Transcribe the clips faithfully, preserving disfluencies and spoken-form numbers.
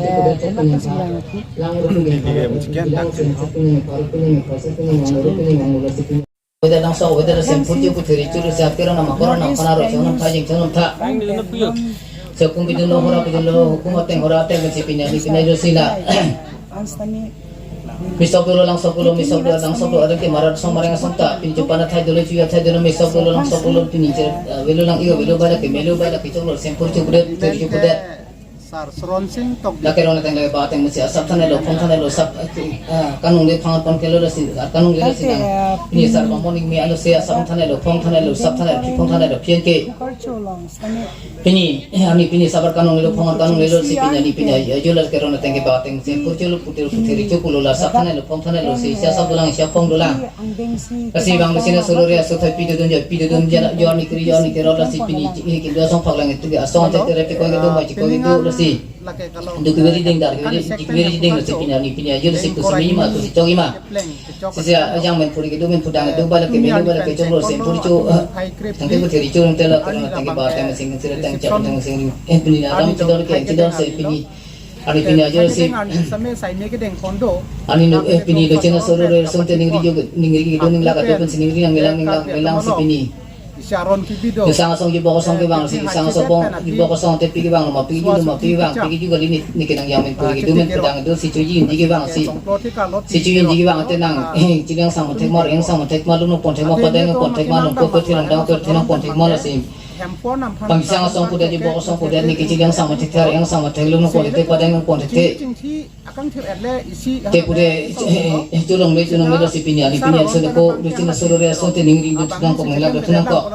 eh, tema kesebelang lagi. Weather nang sok, weather sempur je puthiri churu siap kira nama corona khana ro chonam tha jing chonam tha. Sekung bidun lo hora bidun lo hukum ateng hora ateng si pini ani pini jo sila. Misok dolo langsok dolo misok dolo langsok dolo ada ke marat song mareng song ta pini chupana thai dolo chuya thai dolo misok dolo langsok dolo pini je, eh, velo lang iyo velo bala ke melo bala ke choklo sempur chukudet puthiri chukudet. Sar Sron Sing Tokbi. Lake rong ateng lake ba ateng mesi asap thanai lo phong thanai lo sap, eh, kanung le phang pon kelo lo si, kanung le lo si nang. Pini sar ba morning me alo se asap thanai lo phong thanai lo sap thanai lo phong thanai lo pian ke. Pini, eh, ani pini sabar kanung le lo phong kanung le lo si pini ani pini ayo lake rong ateng ke ba ateng se kurcho lo putir putir cho pulo la sap thanai lo phong thanai lo si sia sap dolang sia phong dolang. Lasi bang sina solo re aso thai pi dodun jo pi dodun jana jo ni kri jo ni kero lasi pini ini ke dua song phak lang itu ke asong thai tere pe koi ke do mai koi ke do lasi. Duk veri ding dar veri ding veri ding lasi pini ani pini ayo lasi kusi mi ma kusi chogi ma. Sisi ajang men puri ke do men pudang do bala ke menu bala ke choklo sempur cho. Tangte puthiri cho tela ke na tangke ba tang sing sira tang chak tang sing eh pini na ram chidor ke chidor se pini. Ani pini ajo si. Same sai me kedeng kondo. Ani no eh pini lo chena solo re sonte ningri jo ningri do ning laka do pen si ningri nang melang ning lak melang si pini. Sharon kibido. Kesang asong ji bokosong ke bang si kesang asong bong ji bokosong te pi ke bang ma pi ju ma pi bang pi ju kali ni ni kenang yang men puri ke do men pedang do si chuji ji ke bang si. Si chuji ji ke bang te nang eh chidang sang thek mar yang sang thek mar lu no pon thek mar padang pon thek mar lu ko ko thek nang dang ko thek nang pon thek mar si. Bang sang asong pudet ji bokosong pudet ni kechil yang sang thek thar yang sang thek lu no pon thek padang pon thek. Te pudet eh, eh, chulong me chulong me lo si pini ani pini aso ko do china solo re aso te ningri do thunang ko mela do thunang ko.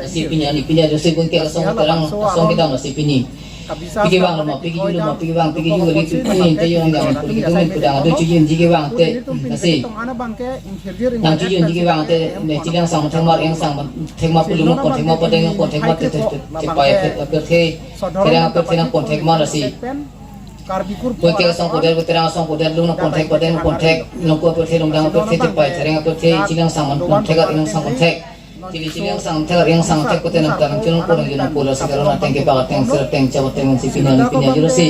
Si pini ani pini ajo si bun ke asong terang asong kedam si pini. Piki vang lo ma, piki ju lo ma, piki vang, piki ju lo, piki ju lo, piki ju lo, piki ju lo, pudang adu chujun ji kevang te, lasi. Nang chujun ji kevang te, ne chilingsang thekma, ringsang thekma, pulung pon thekma, padeng pon thekma, te, te, te, te, pai, te, te, te, te, te, te, nang pon thekma, lasi. Pu ke asong pudet, pu Terang asong pudet, lung nang pon thek, padeng pon thek, lungko pon thek, lungdang pon thek, te, pai, Terang pon thek, chilingsang pon thek, ringsang pon thek. Chili chilingsang thek, ringsang thek, pute nang tanang chunong pon, nang chunong pon, lasi Corona ateng kepak ateng, sir ateng, chap ateng, si pini arni pini ajo lasi.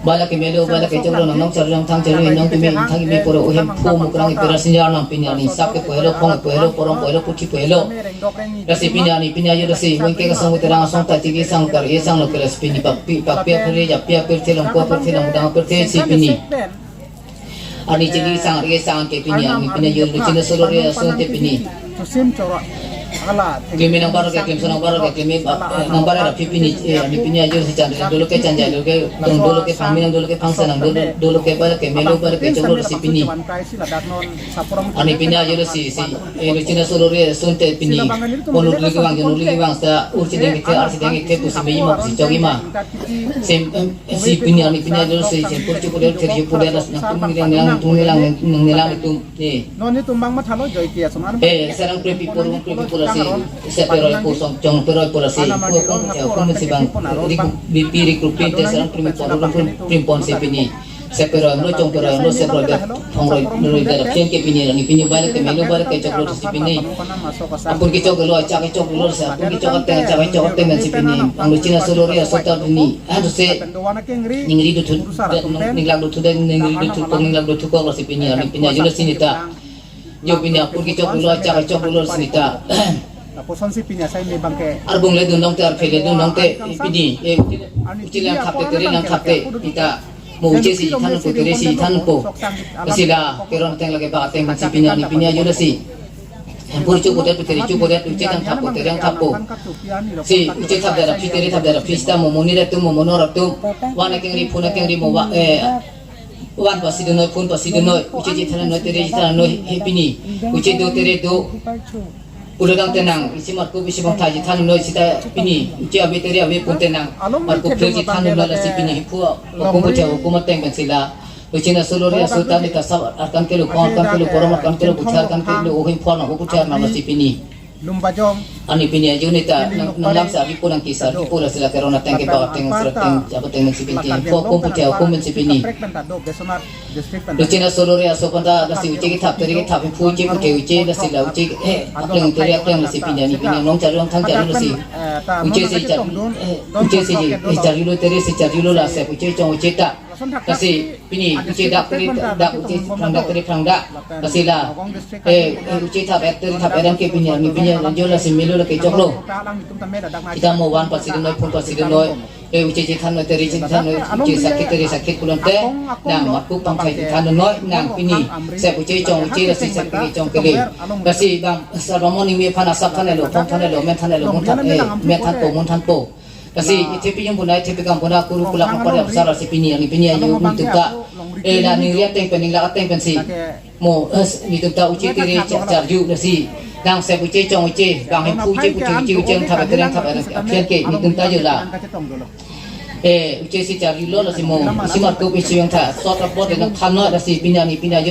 Bala ke melo, bala ke choklo, nang nong charli nang thang charli, nong kimi thang kimi poro, uhem phu mukrang ipera sinjar nang pini arni sap kepo helo, phong kepo helo, porong kepo helo, puthi kepo helo. Lasi pini arni pini ajo lasi, pu ke asong pu Terang asong ta chiki sang kar, e sang lo ke lasi pini pak pi, pak pi aphere, jap pi aphere, lungko aphere, lungdang aphere, si pini. Arni chilingsang, ringsang ke pini, arni pini ajo luchina solo re ason te pini. Klem nang baru ke, klem so nang baru ke, klem, eh, nang baru ra phi pini, eh, arni pini ajo si chan, dolo ke chan ja, dolo ke, dolo ke phang mi nang, dolo ke phang sa nang, dolo, dolo ke bala ke melo, bala ke choklo si pini. Arni pini ajo si, si, eh, luchina solo re ason te pini. Pon uli kevang, jon uli kevang sa, urchi deng ke, arsi deng ke, pusi meji ma, pusi chogi ma. Sem, em, Si pini arni pini ajo si, si purchu pudet, teri pudet, las nang tum nilang, nilang tum nilang, nang nilang tum. Eh. Non ni tum bang mathalo joi kia sonar. Eh, sarang prepi pur, prepi pur si, se peroi pur song, chong peroi pur si, pu kong pucha, kong si bang, rik, bipi rik rupi te sarang prepi pur, prim, prim pon si pini. Se peroi lo, chong peroi lo, se peroi, phong roi, roi da, chen ke pini, arni pini bala ke melo, bala ke choklo si pini. Apun ke choklo, chak ke choklo, si apun ke chok ateng, chak ke chok ateng si pini. Ang luchina solo re ason ta pini. Adu se ningri dothu, ninglang dothu, ningri dothu, ninglang dothu kok lasi pini, arni pini ajo lasi neta. Jo pini apun ke choklo, chak ke choklo lasi neta. Lapuson si pini asai me bang ke. Arbung le dun dong te, arphe le dun dong te, pini, eh, uchi le nang thap te, tere nang thap te, neta. Mo uche si than po, tere si than po. Lasi la, Corona ateng lake pak ateng si pini, arni pini ajo lasi. Hempur chu pudet, pu tere chu pudet, uche nang thap po, tere nang thap po. Si, uche thap dara phi, tere thap dara phi, sita mo monit atum, mo monor atum. Van akeng ri, phone akeng ri mo va, eh, van pasi dun noi, phone pasi dun noi, uche chethan noi, tere chethan noi, he pini. Uche do, tere do. Pulo dang te nang, isi markup, isi bangtha chethan noi, sita pini. Uche ave, tere ave pute nang. Markup tere chethan noi lasi pini, hemphu, hukum pucha, hukum ateng pen si la. Luchina solo re ason ta neta sap arkan kelo, phong arkan kelo, porong arkan kelo, pucha arkan kelo, uhem phong nang, pucha nang lasi pini. Lumbajong. Arni pini ajo neta, nang, nang lam sa ri po nang kisa, ri po lasi la Corona ateng kepak ateng, sir ateng, chap ateng si pini. Hukum pucha, hukum si pini. Luchina solo re ason panta lasi uche kethap, tere kethap, hemphu uche, pute uche, lasi la uche, eh, akleng tere akleng lasi pini, arni pini nong charli nang thang charli lasi. Uche si charli, eh, uche si, eh, charli lo, tere si charli lo, lasi uche chong uche ta. Lasi pini uche dak tere dak, uche phrang dak tere phrang dak. Lasi la, eh, eh, uche thap et tere thap et, arni ke pini, arni pini ajo lasi melo lake choklo. Sita mo van pasi dun noi, phone pasi dun noi. Eh, uche chethan noi, tere chethan noi, uche sakit, tere sakit pulote. Nang markup pangthai chethan noi, nang pini. Sep uche chong uche, lasi sep kele chong kele. Lasi bang, sarva mo ning me aphan asap thanlo, phong thanlo, men thanlo, mun than, eh, men than po, mun than po. Lasi, ithepi jong puna, ithepi kam puna, kuru kulak kapar ya besar lasi pini, arni pini ajo, nelitum ta. Eh, la ningri ateng pen, ninglak ateng pen si. Mo, eh, nelitum ta uche tere cha-, charju lasi. Nang sep uche chong uche, bang hemphu uche, uche, uche, uche, thap, tere thap, aphian ke, nelitum ta jo la. Eh, uche si charju lo lasi mo, isi markup isi jong ta, sot rapot nang than noi lasi pini, arni pini ajo